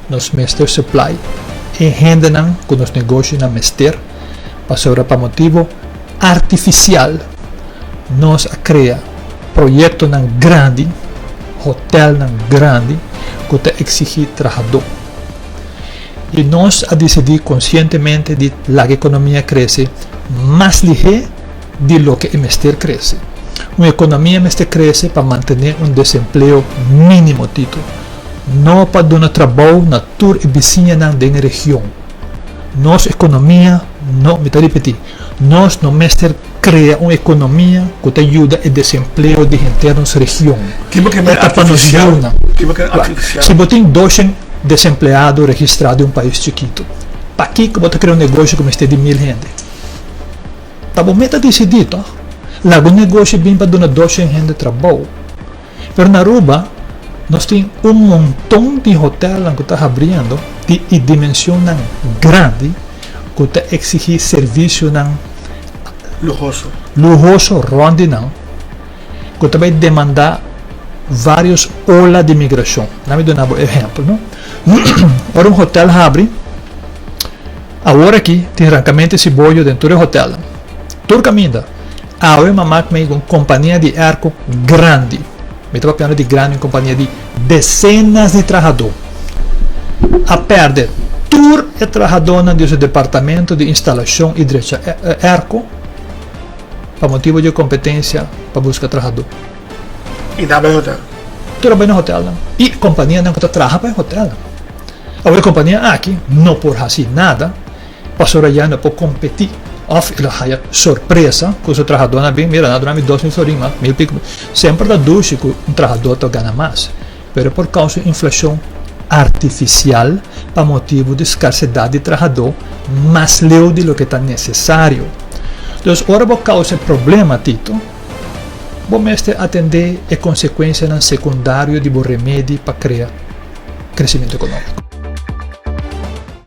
Nos mester supply e hendenan ku nos negoshinan mester, pasobra pa motibu artifisial nos a krea proyektonan grandi, hotelnan grandi ku ta eksigí trahadó. I nos a disidí konsientemente di laga ekonomia krese mas lihé di loke e mester krese. Un ekonomia mester krese pa mantené un desempleo mínimo, Tito, no pa duna trabou na tur e bisiñanan den e region. Nos ekonomia no, mi ta ripití, nos no mester krea un ekonomia ku ta yuda e desempleo di henter nos region. E ta pa nos yunan. Si bo tin doshen desempleado registrá den un pais chikitu, pakiko bo ta krea un negoshi ku mester di mil hende? Ta bo meta disidí, tòg? Laga un negoshi bin pa duna doshen hende trabou. Pero na Aruba nos tin un monton di hotelnan ku ta habriendo di i dimensionnan grandi ku ta eksigí servisionan Luhoso. luhoso rònt di nan ku ta bai demandá vários ola di migrashon. Nan mi duna bo ehèmpel, no? Ora un hotel habri, awor aki tin rankamento di siboyo den tur e hotelnan. Tur kaminda. Awe m'a mak mei ku un kompania di airco grandi. Mi ta papiando di grandi, un kompania di desenas di trahadó. A pèrdè tur e trahadónan di su departamento di instalashon i drecha airco pa motibu di e kompetensia pa buska trahadó. I nan bai hotel. Tur a bai na hotelnan i kompanianan ku ta traha pa e hotelnan. Awor e kompania aki no por hasi nada. Pasobra ya no por kompetí. Òf el a haya sorpresa ku su trahadónan a bin, mira, nan a duna mi 2000 florin mas, mil piku. Semper ta dushi ku un trahadó ta gana mas, pero por kousa inflashon artifisial pa motibu di skarsedat di trahadó mas leu di loke ta nesesario. Dus ora bo kousa e problema, Tito, bo mester atendé e konsekuensianan sekundario di bo remedi pa krea kresimentu ekonómiko.